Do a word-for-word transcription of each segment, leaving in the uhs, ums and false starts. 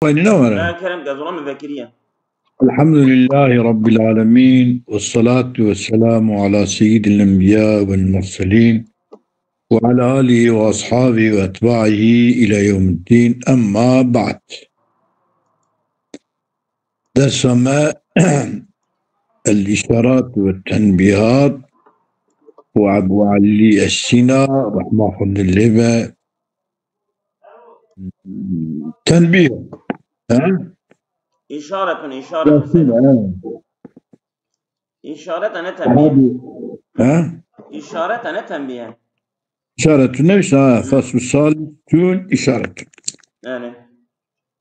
Xwînî ne were. Ben Kerem Gezola min vekiriye. Elhamdülillahi Rabbil Alemin ve salatu ve selamu ala seyyidil enbiya vel murselin ve ala alihi ve ashabihi ve etba'ihi ila yevmiddin. Emma ba'd. Dersa me El-Îşarat ve Tenbîhat û Ebu Elî Es-Sîna, rehma Xwedê lê be, tenbîh. He? Îşaretun, îşaretun. Yasin, he. Îşaret e, ne tenbîh. Abi, he? Îşaret e, ne tenbîh. Îşaretun ne işte, ha, faslu salitun îşaretun. Yani.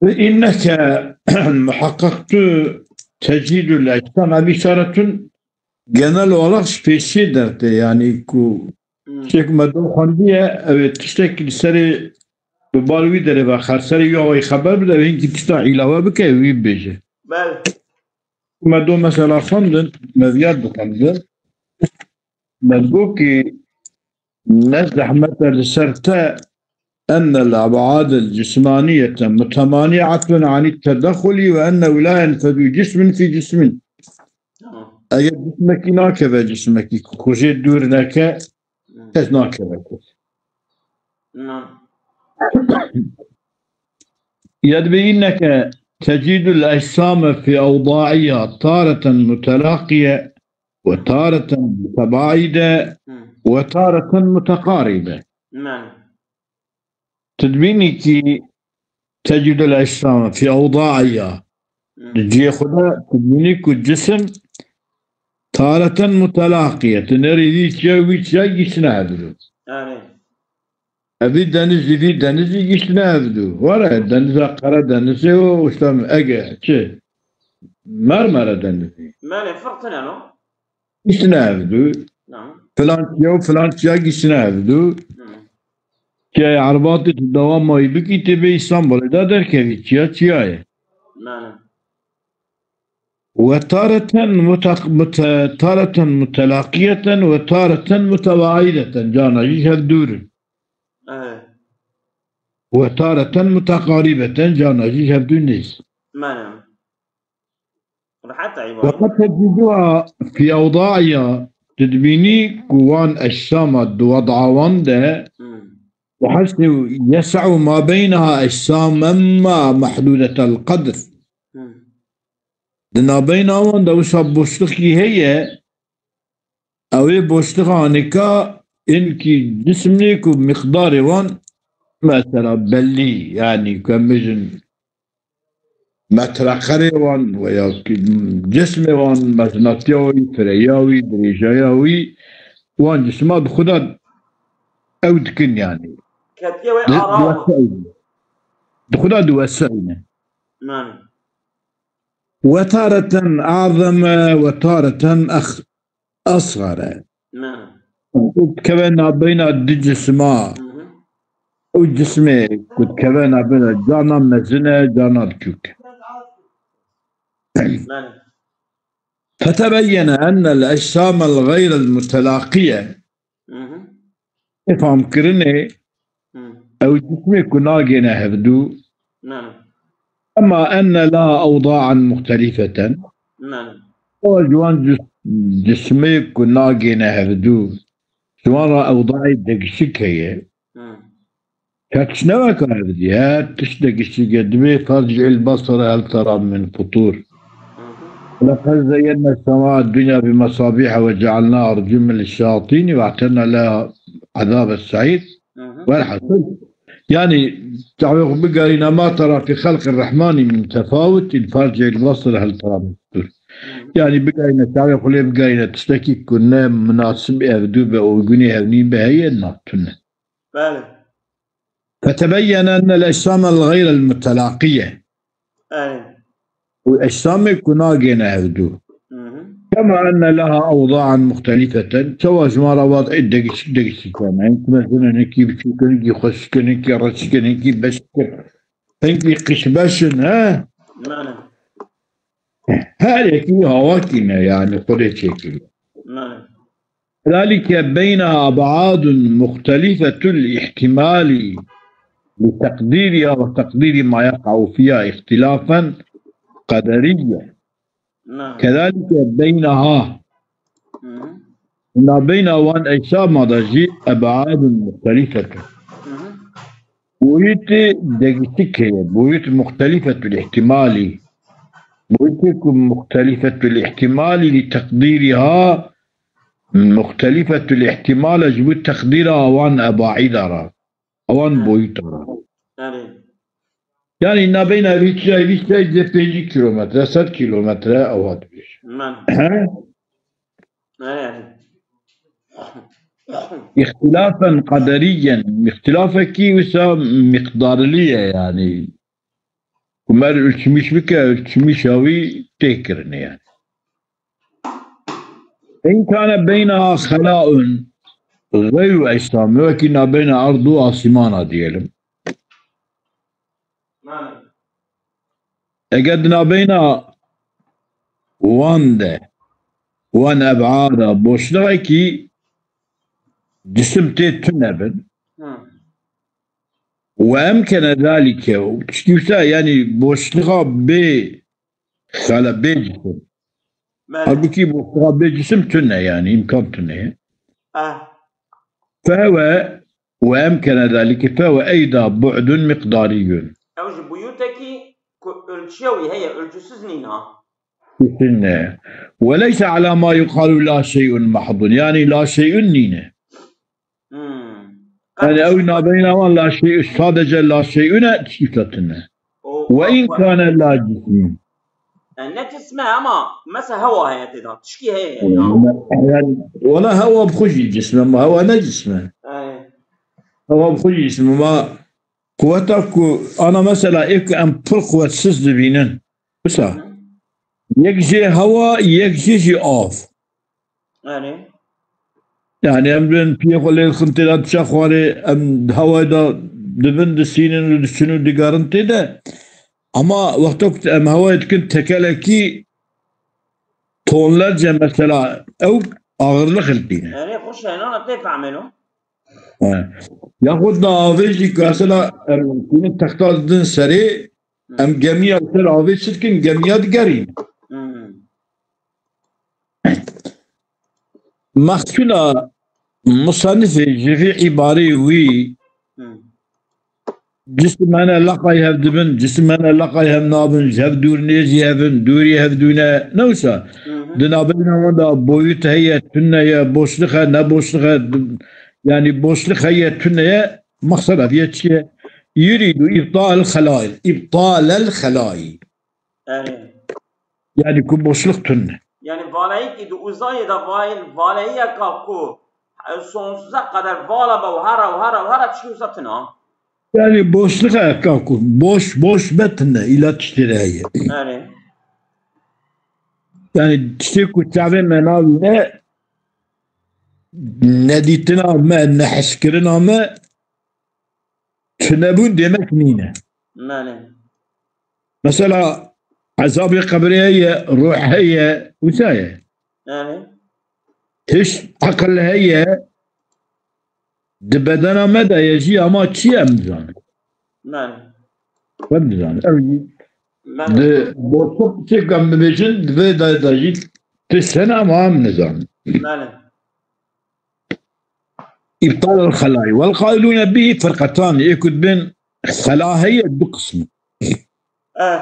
Ve inneke muhakkak tu tecîdul ecsamî, îşaretun genel olarak spesî derte, yani ku Hmm. Şêx me do xwendiye, ew ê tiştekî li serê bi bal wî derê ve xer serê wî awayî xeber bide, ew hinkî tişta îlave bike, wî bêje. Bel. Me do mesela xwendin, me viyar bixwendin. Me digot ki ne zehmet e li ser te enne l-eb'ad el-cismaniyete mutemani'atun anî tedexulî ve ennehu la yenfedu cismin fî cismin. Tamam. Eger cismekî nakeve cismekî, ku xwe jê dûr neke, Hı. kes nakeve kes. Tamam. Yedbî inneke tecîdul ecsamî fî ewdaiha tareten mutelaqiye ve tareten mutebâide Hı. ve tareten muteqaribe. Tamam. Tu dibînî kî tecîdul ecsamî fî ewdaiha. Hı. Di cihê xwe de tu dibînî ku cisim tareten mutelaqiye. Tu nerî vî çiya, wî çiya giştine hevdû. Erê. Evî denizî, vî denizî giştine hevdû. Were, deniza Qere Denizê û işte Ege, çi? Mermere Denizî. Mele fırtına no. Giştine hevdû. Tamam. Filan çiya û filan çiya giştine hevdû. Hı. Çiyayê Erbatê tu dewama wî bikî, tê bê Îstanbulê de derkevî. Çiya çiya ye. Mele. Ve tareten mutak-, mute-, tareten mutelaqiyeten ve tareten mutebaideten. Cana jî hevdûr in. Evet. Ve tareten muteqaribeten. Cana jî hevdû nêz. Mele. Rehet e Ve îbare. Qed tecîduha fî ewdaiha, tu dibînî ku wan eşsama di wed'a wan de, Hmm. ve hesnî yes'u ma beynaha eşsamen ma mehdûdetel qedr. Hmm. Di nabeyna wan de wisa boşlixî heye, ew ê boşlixa nika hinkî cisimlê ku miqdarê wan mesela bellî, yanî ku em bêjin metreqerê wan veya ki cismê wan, mezinatiya wî, fireya wî, dirêjaya wî, wan cisma di xwe de ew dikin yanî. Ketiye wê Di, ara. Diweseyne. Di xwe de diweseyne. Mane. Ve tareten azeme ve tareten ex-, esxare. Mane. Û dikeve nabeyna du cisma. Hı hı. Ew cismê ku dikeve nabeyna cana mezin e, cana biçûk e. Mane. Fetebeyyene enne l-eşsam el-gayr el-mutelaqiye. Hı hı. Ê famkirinê Hı. ew cismê ku nagêne hevdû. Mane. Ema enne laha ewda'an muxtelîfeten. Mane. O ji wan cis-, cismê ku nagêne hevdû, ji wan re ewdayê degişik heye. Hı. Şek ji ne weke hevdî, her tişt degişik e, dibê ferci'il basara hel tera min futur. Hı hı. Laqad zeyyenna sema dunya bi mesabiha ve cealna rucumen lişşeyatini ve a'tedna leha azabes sa'ir. Hı hı. Velhasil. Yani, çavê xwe bigerîne ma tera fi xelqir rehmani min tefawut, in ferci'il basara hel tera min futur. Hı hı. Yani, bigerîne çavê xwe lê bigerîne tiştekî ku ne minasib hevdû be, uygunî hevnî be heye, na tune. Bele. Fetebeyyene enne l-eşsam el-gayr el-mutelaqiye. Erê. Û eşsamê ku nagêne hevdû. Hı hı. Kema enne leha ewda'an muxtelîfeten, çawa ji wan re wad'ê degişik degişik hene. Hinkî mezin in, hinkî biçûk in, hinkî xweşik in, hinkî reşik in, hinkî beşik in. Hinkî qîşbeş in, he? Mane. Her yekî hawa tîne, yani Xwedê çêkiriye. Mane. Zalike beyneha eb'adun muxtelîfetul îhtimali. لتقديرها وتقدير ما يقع فيها اختلافا قدريا. نعم. كذلك بينها. Hı hı. Nabeyna wan eşama da jî eb'adun muxtelîfetun. Hı hı. Boyutê degişik heye, boyut muxtelîfetul îhtimalî. Boyutê ku muxtelîfetul îhtimalî li teqdîrîha, muxtelîfetul îhtimala ji bo teqdîra wan ebaîda re, wan boyuta re. Erê. Yani nabeyna vî çiyayê, vî çiyayê dê pêncî kilometre, sed kilometre ew hat bêje. Men. He? Erê, erê. اختلافا قدريا, îxtilafekî wisa miqdarlî ye yani. Ku mer ölçmüş bike, ölçmüşa wî tê kirine yani. إن كان بينها خلاء غير أجسام, wekî nabeyna erd û asîmana diyelim. Eger di nabeyna wan de, wan eb'ada boşluxekî cisim tê tune bin. Hı. Ve emkene zalike, tiştî wisa, yani boşluxa bê xela, bê cisim. Belê. Halbuki boşluxa bê cisim tune yani, imkan tune. Ah. Fehuve, ve emkene zalike, fehuve eyda bu'dun miqdariyyun. Ew ji buyutekî ku ölçüye wî heye, ölçüsüz nîna. Kesinlikle. Ve leyse ala ma yuqalu la şey'un mahdun. Yani la şey'un nîne. Hmm. Yani ew nabeyna wan la şey, sadece la şey'une tiştî tune. O, Ve o, in o. Kâne la cismin. Yani ne cisme ama mesela hewa heye tê de. Tişkî heye yani. Yani, yani, wala hewa bi xwe jî cisme ama hewa ne cisme. Yani. Hewa bi xwe jî cisme ama quweta ku ana mesela ê ku em pir quwetsiz dibînin. Wisa. Hı hı. Yek jê hewa, yek jê jî av. Yani. Yani em bin piyê xwe lê dixin tê de diçe xwarê, em hewayê de dibin, disînin û diçin û digerin tê de. Ama wexta ku em hewayê dikin tekelekî tonlerce mesela ew ağırlık hiltîne. Yani xwe şeynana tê fehmêno. He. Yaxud da avê jî ku mesela em tînin texta didin serê, Hı. Em gemiya ser avê çi dikin, gemiya digerîn. Hı. Mexsûla musannifê ji vî îbareyê wî Hı. cisim hene leqay hev dibin, cisim hene leqay hev nabin, ji hev dûr nêzî hev in, dûrî hev dûne. Ne wisa? Hı hı. Di navbeyna wan de boyut heye, tune ye, boşluk e, ne boşluk e, yani boşluk heye, tune ye, mexsed ev ye çi ye? Yurîdu îbtal xelayî. Îbtal el xelayî. Erê. Yani ku boşluk tune. Yani valeyî ki di uzayê de vayên valeyiyeka ku, e, sonsuza qeder vala be û hera û hera û hera tiştî wisa tune. Yani boşluk e ka ku boş, boş be tune, îla tiştê de heye. Erê. Yani tiştê ku çavê me nabîne, nedîtina me, nehiskirina me, tunebûn demek nîne. Belê. Mesela ezabê qebrê heye, ruh heye, wisa ye. Belê. Hiş aqil heye, di bedena me de ye jî ama çi ye em dizanin? Belê. Em dizanin. Ew jî Belê. Di boşluk çêk em bibêjin, di vê de, de jî tişt hene ama em nizanin. Belê. إبطال الخلاء. والقائلون به فرقتان. Ê ku dibên xela heye du qism. Eh.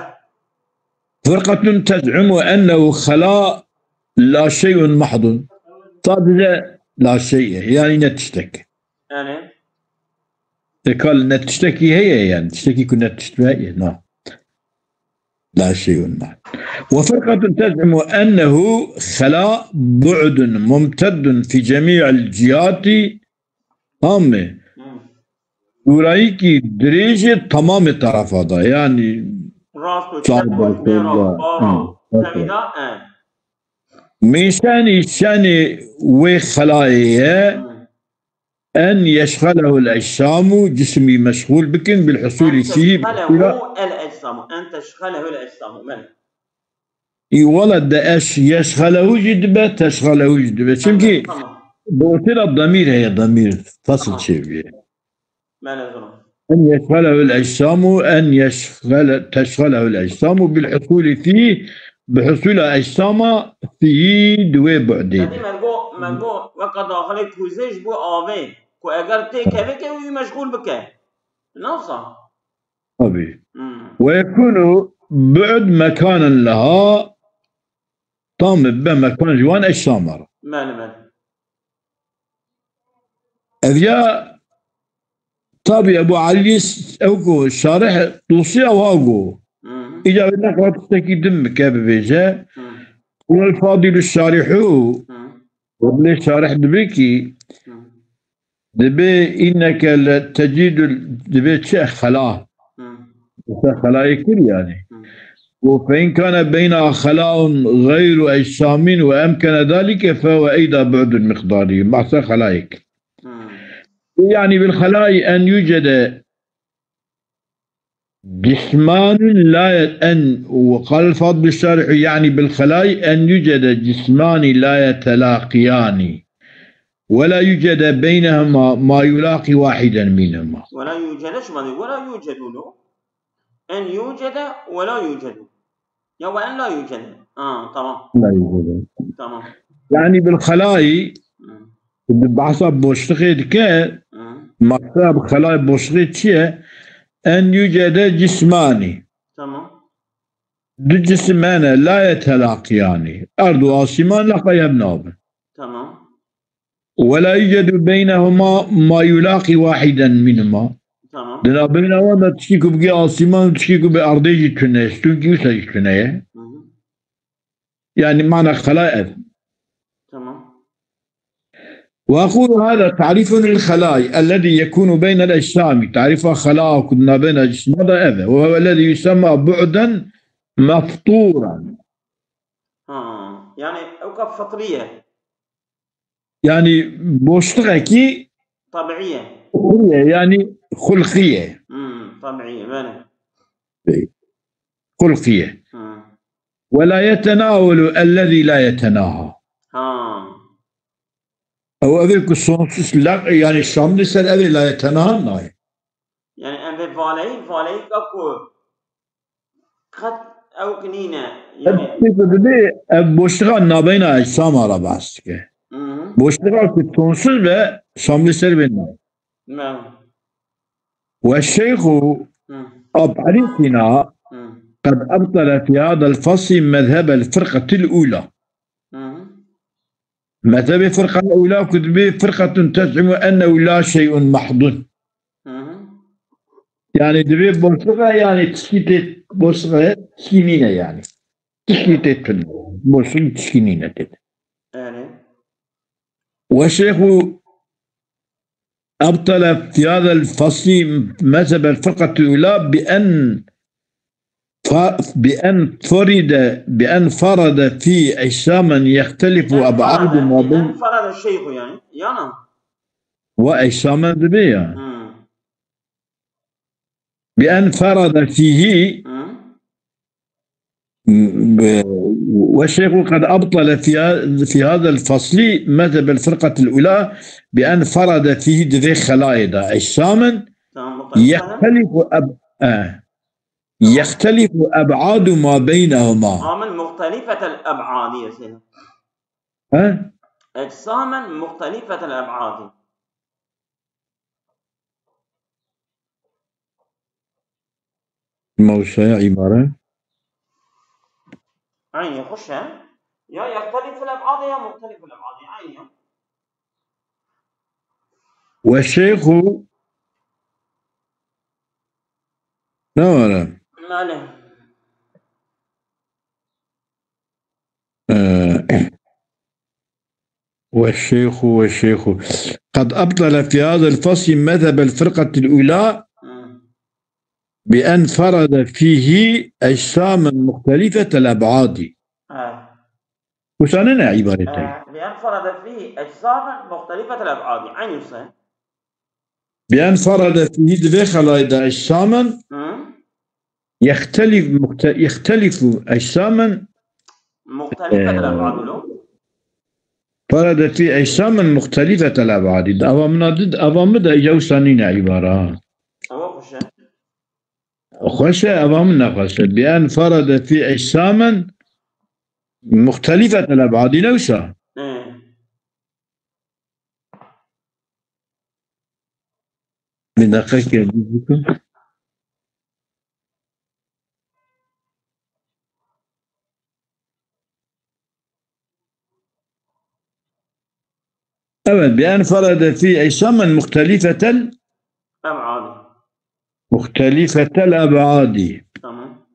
فرقة تزعم أنه خلاء لا شيء محض. Sadece la şey, yani ne tiştek. Yani. Ê kal ne tiştekî heye yani. Tiştekî ku ne tişt heye, na. لا شيء ما. وفرقة تزعم أنه خلاء بعد ممتد في جميع الجهات. Tamam mı? Hı. Dûrayîkî dirêjê tamamê tarafa da. Yani Rast û çep û çar, jinêra, sol, bava, hı, tevî da, e. Min şenî, şenî wê xelayê ye. Hı. En yeşxalehul ecsamu, cismî meşxûl bikin, bil husûlî fîhî, bi husûla. En teşxalehul ecsamu, en teşxalehul ecsamu, belê. Î wele de eş, yeşxalehu jî dibe, teşxalehu jî dibe. Çimkî, tamam, tamam, bi otêla demîr heye, demîr, fasl çêbûye. Belê, zor. أن يشغله الأجسام، أن يشغل، تشغله الأجسام بالحصول فيه، bi husula ecsama fî di wê bu'dê de. Yanî me got, me got, weka daxilê kûzê ji bo avê, ku eger têkeve ke wî meşgûl bike. Nasıl? Tabii. Hmm. ويكون بعد مكانا لها، tam be mekan ji wan ecsamar. Bele, bele. Ev ya tabi Ebu Elî s-, ew ku şarih dosya wa go. Hı hı. Îca wê neqat tiştekî din bike bibêje. Hı. Qulel Fadîlü Şarihu. Hı. Webnê şarih dibe ki, Hı. dibe inneke le tecidul, dibe çi xela. Hı. Mesela xelayê kir yani. Hı. Û fe in kâne beyna xelaun gayru ecsamin ve emkene zalike fe ve eyda bu'dul miqdari. Bahsa xelayek. Hı. Yani bil xelai en yücede cismanun la ye-, en, ve qal Fadl Şarih, yani bil xelai en yücede cismani la yetelaqiyani. Ve la yücede beynehuma ma yulaqi vahiden minhuma. Ve la yücede şuma de, ve la yücedu lo. En yücede ve la yücedu. Ya ve en la yücede. Ha, tamam. La yücede. Tamam. Yani bil xelai, Hı. bi behsa boşluğê dike, Hı. maqsed bi xelai boşluğê çi ye? En yücede cismani. Tamam. Du cisim hene, la yetelaqiyani. Erd û asîman leqa yev nabin. Tamam. Ve la yucedu beynehuma ma yulaqi wahiden minhuma. Tamam. Di navbeyna wan de tişkî ku bigê asîman û tişkî ku bê erdê jî tune ye, stûnkî wisa jî tune ye. Hı hı. Yani mana xela ev. Tamam. Ve aqulu hada ta'rifun lil xelai ellezî yekunu beynel ecsamî. Tarifa xela ku di navbeyna cisma de ev e. Ve huve ellezî yusemma bu'den mefturan. Ha, yani ew ka fitriye. Yani boşluğekî Tabiiye. Xulqiye, yani xulqiye. Hmm, tabiiye, bele. Xulqiye. Hmm. Ve la yetenavelu ellezî la yetenaha. Ha. Ew evê ku sonsuz la, yani şamli ser evê la yetenaha nayê. Yani em vê valeyî, valeyî ka ku qet ew ki nîne, yani. Ev tiştê ku dibê, ev boşluğa nabeyna ecsamara behs dike. Hı hı. Boşluğa ku sonsuz be, şamli ser bê nayê. Me. Ve şeyhu Hı. Ab'erîsina Hı. qed ebtele fî hadel fasli mezhebel firqetil ula. Hı hı. Mezhebê firqa ula ku dibê firqetun tez'imu ennehu la şey'un mahdun. Hı hı. Yani dibê boşluğa yani tişkî tê boşluğa tişkî nîne yani. Tişkî tê tune. Boşluk tişkî nîne tê. Yani. Ve şeyhu أبطل في هذا الفصل مذهب الفرقة الأولى بأن ف-، بأن فرد، بأن فرد فيه أجساما يختلف أبعاد ما بين. بأن فرد الشيخ يعني، يانا. وأجساما دبي. Hmm. بأن فرد فيه Hmm. ب-، والشيخ قد أبطل في ه-، في هذا الفصل مذهب الفرقة الأولى بأن فرد فيه دفي خلايدا أجساما Tamam, muhtelif. يختلف أب-، آه. Tamam. يختلف أبعاد ما بينهما. Tamam, muhtelifetel eb'adi ya Seyda. Ha? Ecsamen muhtelifetel eb'adi. Mewşaya îbare. Eynî xweş e. Ya yextelîful eb'ad e ya muxtelîful eb'ad e. Eynî ya. Ve şeyhu ne var? Male. Ee, والشيخ، والشيخ قد أبطل في هذا الفصل مذهب الفرقة الأولى بأن فرد فيه أجساما مختلفة الأبعاد. Wisa ne, ne îbaret e? بأن فرد فيه أجساما مختلفة الأبعاد. Eynî wisa. بأن فرد فيه, di vê xelayê de, أجساما Hı. يختلف، مخت-، يختلف أجساما، مختلفة e, الأبعاد lo. فرد فيه أجساما مختلفة الأبعاد. Ava min a di, ava min de îca wisa nîne îbare ha. Ewa xweş. Xweş e, eva min nexweş e. Bi en ferade fî ecsamen muxtelîfetel eb'adî, ne wisa? Hı. Bir dakika, geldi. Evet, bi en ferade fî ecsamen muxtelîfetel Eb'adî. Muxtelîfetel eb'adî. Tamam.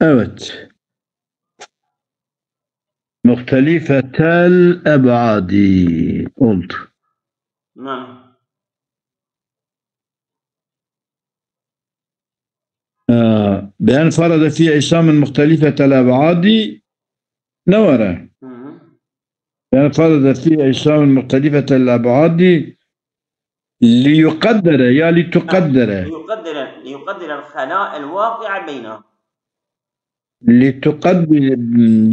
Evet. Muxtelîfetel eb'adî oldu. Naam. Ee, bi en ferade fî ecsamin muxtelîfetel eb'adî ne were? Hı hı. Bi en ferade fî ecsamin muxtelîfetel eb'adî liyuqeddere ya lituqeddere? Liyuqeddere, liyuqeddere el-xela el-vaqi'a beyna. Lituqeddi-,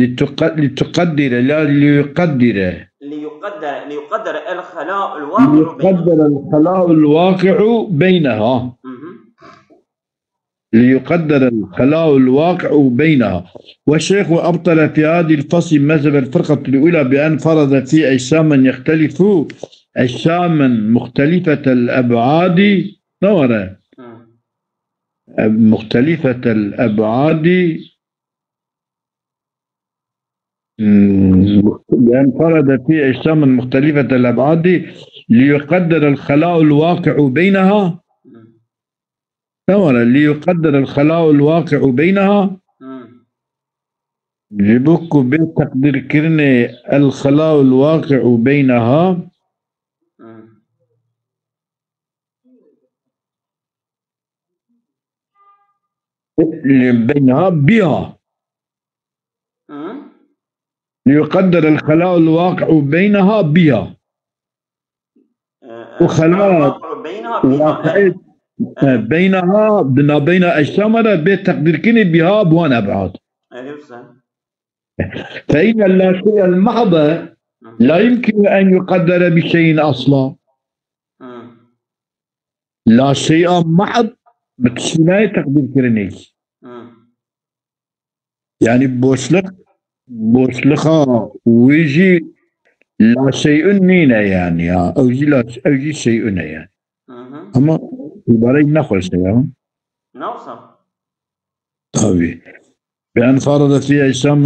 lituqed-, lituqeddire, la liyuqeddire. Liyuqeddere, liyuqeddere el-xela el-vaqi'u beyna. Liyuqeddere el-xela el-vaqi'u beynaha. Hı hı. ليقدر الخلاء الواقع بينها. والشيخ أبطل في هذا الفصل مذهب الفرقة الأولى بأن فرض في أجساما يختلف، أجساما مختلفة الأبعاد، نورا. Hı. مختلفة الأبعاد، مم، لأن فرض في أجساما مختلفة الأبعاد ليقدر الخلاء الواقع بينها. Hı. Tamam, ليقدر الخلاء الواقع بينها. Hı. Ji bo ku bê teqdîrkirinê الخلاء الواقع بينها. Hı. بينها بها. Hı. ليقدر الخلاء الواقع بينها بها. Ee, وخلاء الواقع بينها بها. واقع، e, بينها، di navbeyna eşya me de bê teqdîrkirinê بها bi wan eb'ad. Erê wisa. فإن اللاشيء المحض Hı. لا يمكن أن يقدر بشيء أصلا. Hı. Laşêya mahd bi tiştî nayê teqdîrkirinê. Hı. Yani boşluk, boşluxa wê jî laşey'un nîne yani ya. Ew jî laş-, ew jî şey'un e yani. Hı hı. Ama îbareyî nexweş e ya. Ne wisa? Tabii. بأن فرض في أجسام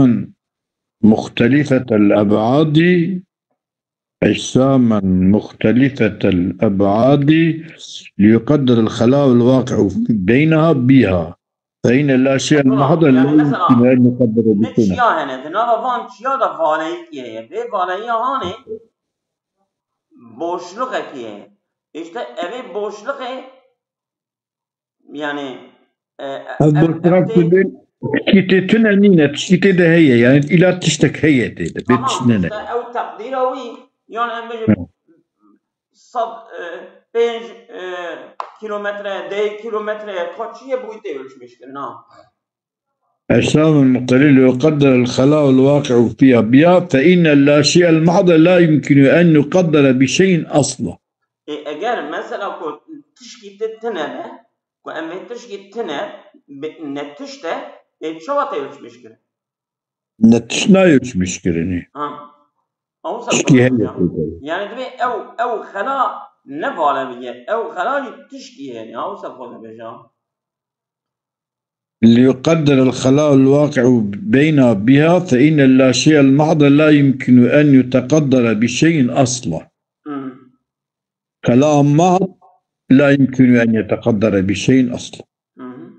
مختلفة الأبعاد، أجساما مختلفة الأبعاد، ليقدر الخلاء الواقع بينها بها، فإن اللاشيء المحض لا يمكن أن يقدر بشيء. Çiya hene, di nava van çiya de valeyî heye. Vê valeyî hanê boşlukekî heye. İşte evê boşluqê Yani, e, e, Ev ev, boşluğa ev tê- tê tiştî tê tune nîne, tiştî tê de heye. Yani îla tiştek heye tê de. Bê Tamam, tişt nene. İşte ew teqdîra wî, yani em bêjin Hı. sed, e, pênc, e, kilometre, deh kilometre, ka çi ye, bûyî tê ölçmêş kirin, ha. أجسام مختلفة ليقدر الخلاء الواقع فيها بها، فإن اللاشيء المحض لا يمكن أن يقدر بشيء أصلا. E, eger mesela ku tişkî te tine ne, ku em vê tişkî tine, bi-, ne tişt e, ê çawa tê ölçmêş kirin? Ne tişt nayê ölçmêş kirinê. Ha. Ew wisa Tişkî heye ya. Tê de. Yani divê ew, ew xela ne valevî ye. Ew xela jî tişkî ye. Ya wisa xwe de bêje. ليقدر الخلاء الواقع بين بها، فإن اللاشيء المحض لا يمكن أن يتقدر بشيء أصلا. Hmm. خلاء محض لا يمكن أن يتقدر بشيء أصلا. Hmm.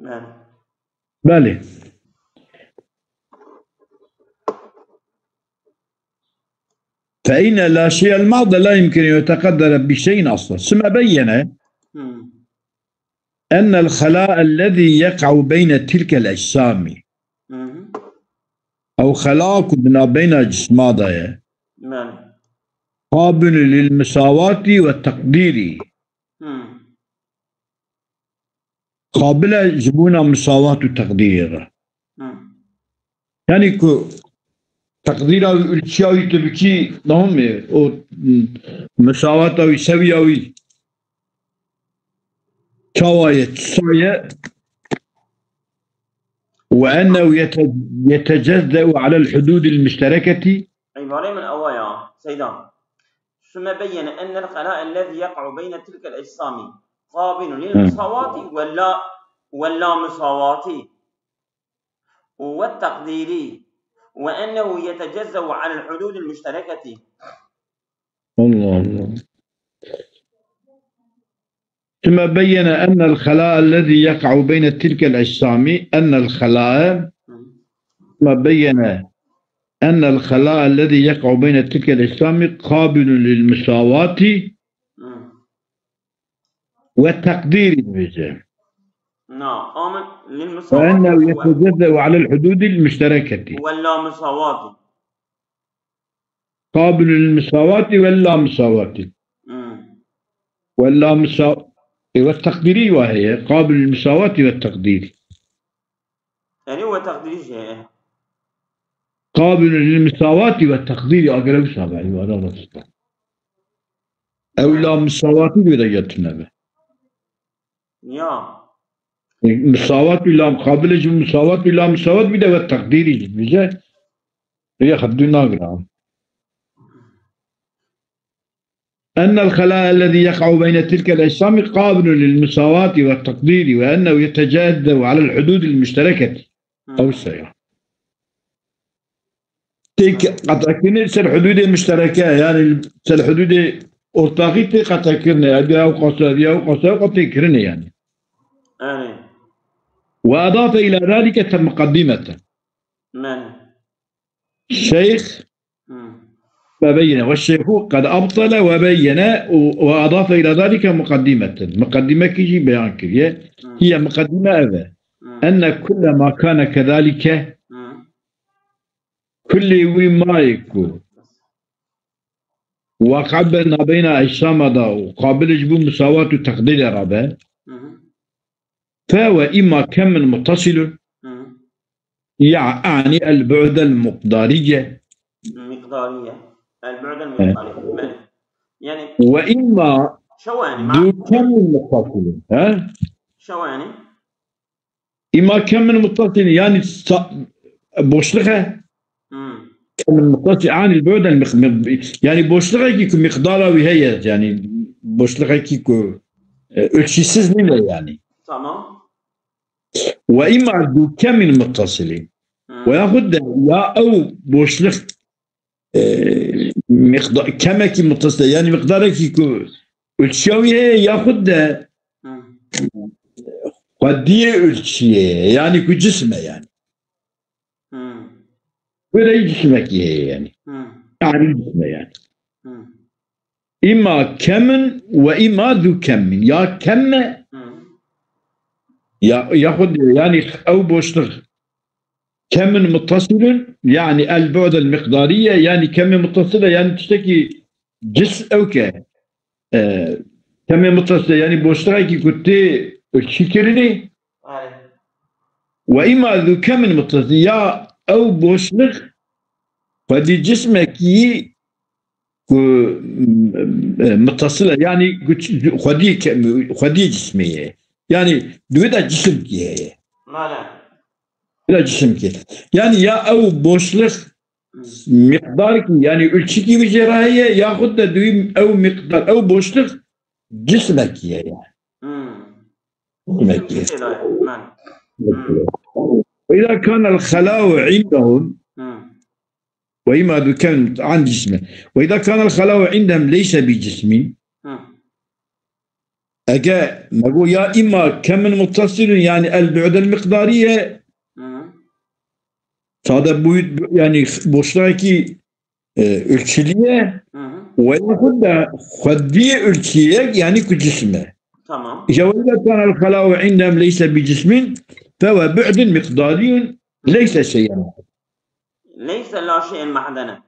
Belê. Belê. فإن اللاشيء المحض لا يمكن أن يتقدر بشيء أصلا. ثم بين Hmm. أن الخلاء الذي يقع بين تلك الأجسام. Mhm. Ew xela ku di navbeyna cisma de ye. Belê. قابل للمساواة والتقدير. Hmm. qabil e ji bona misawat û teqdîrê re. Hı. Yani ku teqdîra wî, ulçiya wî tu bikî, nahome, o, m, misawata wî, sewiya wî çawa ye, çi ye? Ve ennehu yete-, yetecezzeu alel hududil muştereketi. Îbareyê min ewa ya, Seyda. Sümme beyyene ennel xelâ ellezî yeqa'u beyne tilkel ecsamî qabilun lil Hı. misawati ve la, ve la misawati. Ve teqdîrî ve ennehu yetecezzeu alel hududil muştereketi. Allah Allah. ثم بين أن الخلاء الذي يقع بين تلك الأجسام، أن الخلاء، ثم بين أن الخلاء الذي يقع بين تلك الأجسام قابل للمساواة Hı. والتقدير dibêje. Na, amin, lil misawati وأنه ve, يتجزأ على الحدود المشتركة. Ve la misawati. قابل للمساواة ولا مساواة. Hmm. ولا مسا-، e, ve teqdîrî wa heye. قابل للمساواة والتقدير. Yani ve teqdîrî jî heye. قابل للمساواة والتقدير. Agere wisa be, îbare rasta. Ew la misawatî wê de ya tune be. Ya. E, misawat û la, qabil ji misawat û la misawat bî de ve teqdîrî jî dibêje. Ya xwe dû nagira. أن الخلاء الذي يقع بين تلك الأجسام قابل للمساواة والتقدير وأنه يتجاذب على الحدود المشتركة. Hı. Ew seya. Tê qetekirine ser hududê muştereke, yani ser hududê ortaxî tê qetekirine, ev ya ew qasa, ev ya ew qasa, ew qetekirine yani. Yani. وأضاف إلى ذلك مقدمة. Yani. Şeyh Hmm. Ve beyyene. Ve şeyhu kad abtale ve beyyene ve adafe ila zalike mukaddimeten. Mukaddime kî jî beyan kiriye. Hmm. Hiye mukaddime ev e. Hmm. Enne kulle ma kane kezalike. Hmm. Kullî wî mayê ku waqe be nabeyna eşsama da û qabil ji bo misawat û teqdîrê re be. Hmm. Fe ve îma kemin muttasilun. Hmm. Ya'ni el-bu'del miqdariye. Miqdariye. El-bu'del Evet. miqdariye. Belê. Yani Ve imma şewa yani, ma- du kemin muttasilin. He? Şewa yani. İmma kemin muttasilin. Yani sa-, boşluk he. Hmm. Kemin muttasil anil bu'del miq-, miq-, yani boşluk ki ku miqdara wî heye. Yani boşluk ki ku, e, ölçüsüz nîne yani. Tamam. Ve îma du kemin muttasilî. Hı. Ve yaxud de ya ew boşluk, e, miqda-, kemekî muttasil e, yani miqdarekî ku ölçüya wî heye, yaxud de Hı. xwediyê ölçüyê ye, yani ku cism e yani. Hı. Wê de cismekî heye yani. Hı. Yani cism e yani. Hı. Îma kemin ve îma zu kemin. Ya kem e, Hı. ya, yaxud yani ew boşluk kemin muttasilun, yani el bu'del miqdariye, yani kemin muttasile, yani tiştekî cis ew ke, e, kemin muttasile, yani boşlukekî ku tê çîkirinê, Aynen. Ve îma zu kemin muttasil, ya ew boşluk xwedî cismekî ku, e, muttasil e, yani ku ç-, xwedî ke-, xwedî cismê ye. Yani di wê de cisimkî heye. Mala. Di wê de cisimkî. Yani ya ew boşluk miqdarkî, yani ölçükî wî jê re heye, yaxud de di wî ew miqdar, ew boşluk cisimekî heye. Hmm. Cisimekî. Cisimkî heye. Mala. Ve îza kâne el-xelâ'u indehum, Hmm. Ve îma du kemin an cismi. Ve îza kâne el-xelâ'u indehum leyse bi cismin. Hı. Ege me got ya îma kemin muttasilun, yani el bu'del miqdariye, Hı. sade boyut, yani boşlukekî, e, ölçülü ye, Hı hı. ve yaxud da xwediyê ölçüyek, yani ku cism e. Tamam. Îja ve îza kâne el-xelâ'u indehum leyse bi cismin, fe ve bu'dun miqdariyun leyse şey'en. Leyse la şey'en mahdene.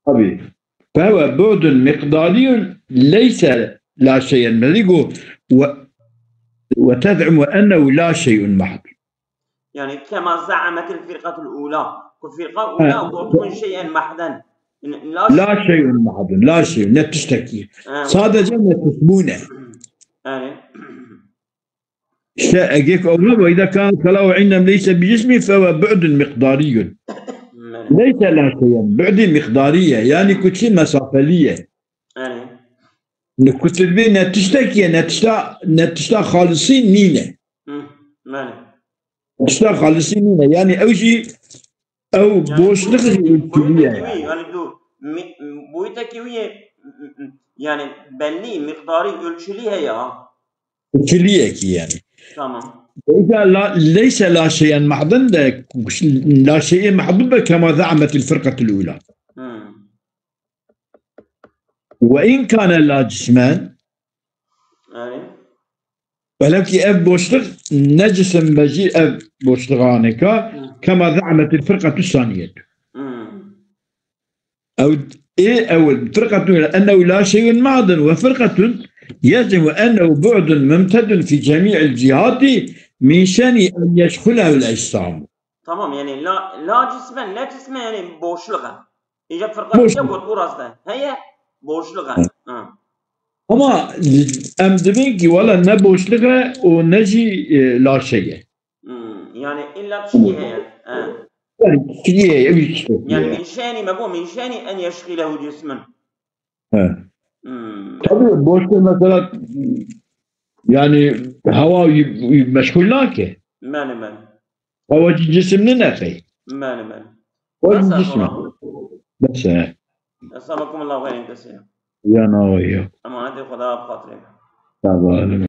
Tabii. Fe ve bu'dun miqdariyun leyse la şey'en. Me dî got, we-, وتزعم أنه لا شيء محض. Yani kema za'ametil firqatul ula. Ku firqa ula got hûn şey'en mahden. La شيء محض. La şey. Ne tiştekî. Sadece ne tişbûn e. Yani. İşte egek ola ve idâ kâne kelâhu indem leyse bi cismin fehuve bu'dun miqdariyun. Leyse la şeyen. Bu'di miqdariye. Yani ku çi mesafeliye. Yani. Li ku tu dibê ne tiştekî ye, ne tişta, ne tişta xalisî nîne. Hı, yani. Tişta xalisî nîne. Yani ew jî, ew boşluk jî ölçülü ye. Yani tu, boyutekî wî ye, yani belli, miqdarî, ölçülü heye ha. Ölçülü ye ki yani. Tamam. Leyse la, leyse la şeyen mahdin de, la şey'e mahdud be kema za'ametil firqatil ula. Hı. Ve in kâne la cismen, Yani. Velev ki ev boşluk ne cisim be jî ev boşluk aneka, kema za'ametil firqatu saniyet. Hı. Ew ê ew firqatun ennehu la şey'un ma'dun ve firqatun yez'umu ennehu bu'dun mumtedun fi cemi'il cihati min şeni en yeşxulehu el ecsamu. Tamam, yani la, la cismen, ne cismen yani boşluk e. Îca firqa got bu rast e. Heye boşluk e. Ha. Ama em dibin ki wala ne boşluk e û ne jî e, la şey e. Hmm, yani illa tiştî heye. Ha. Yani tiştî heye, ev işte. Yani min şeni me bu, min şeni en yeşxilehu cismen. He. Hmm. Tabii boşluk mesela yani hava y- y- meşgul nake. Mene men. Hava cisim ne nefey. Mene men. Hava Mesela cisim. tamam. Mesela. Esamakumullahu hayren kesiren. Ya ne ya. Emaneti Xuda bi xatirê. Tabii.